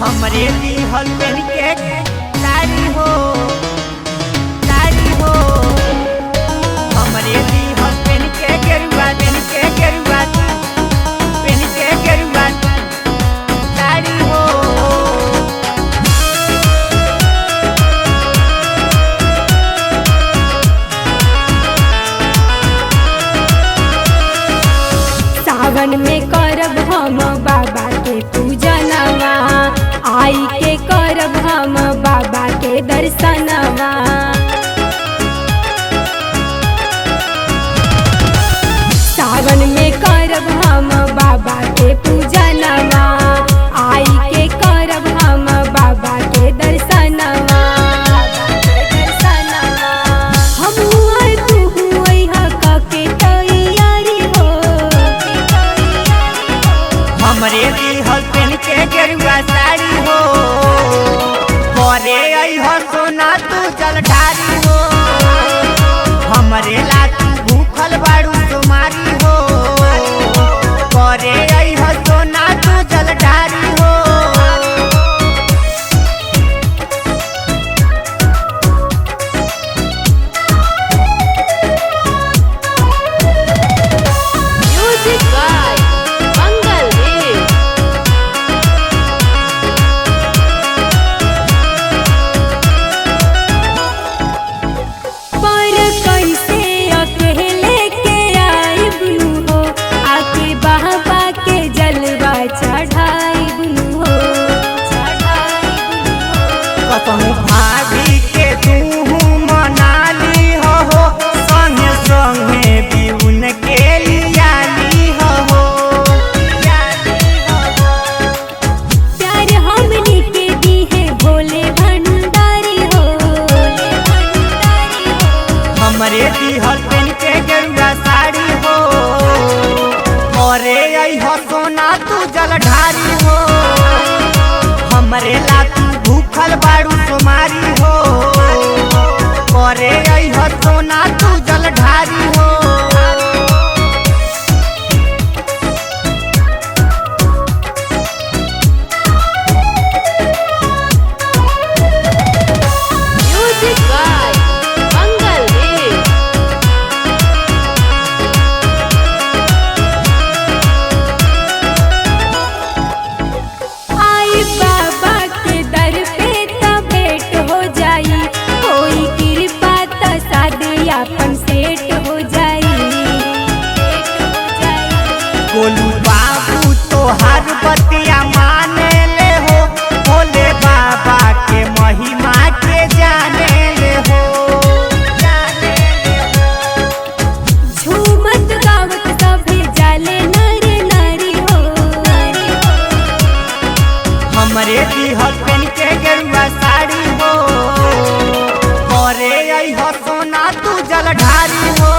हमरे दिहल पेन के साड़ी हो, साड़ी हो। हमरे दिहल पेन के गेरुआ, पेन के गेरुआ, पेन के गेरुआ साड़ी हो। सावन में करब हम बाबा के पूजनवा, आई के करब हम बाबा के दर्शनवा। सावन में करब हम बाबा के पूजनवा, आई के करब हम बाबा के दर्शनवा। हम हुआ तू हुआ के तैयारी हो। हमरे दिहल पेन के गेरुआ साड़ी हो, करे अइह सोना तू जलधारी हो। हमरे ला तू भूखल बाड़ू सुमारी हो, करे अइह सोना तू जलधारी हो। Music by Mangal Dev. पर कैसे अकेले के आई बुनु हो, आके बाबा के जलवा चढ़ाई बुनु हो। कसहु भाभी के तू मनाली हो, संगे संगे बिउन के लियाली हो। प्यार हमनी के दी है भोले भंडारी हो। हमरे दिहल पेन के गेरुआ साड़ी हो, करे अइह सोना तू जलधारी हो। हमरे ला तू भूखल बाड़ू सुमारी हो, करे अइह सोना तू जलधारी हो। Music by Mangal Dev. आई बाबा के दर पे त भेंट हो जाई, कोई कृपा त शादी अपन सेट हो जाई। गोलू बाबू तोहार बतिया माने ले हो, भोले बाबा के महिमा के जाने ले हो, जाने ले हो। झूमत गावत सभे जाले नर नारी हो। हमरे दिहल पेन के गेरुआ साड़ी हो, करे अइह सोना तू जलधारी हो।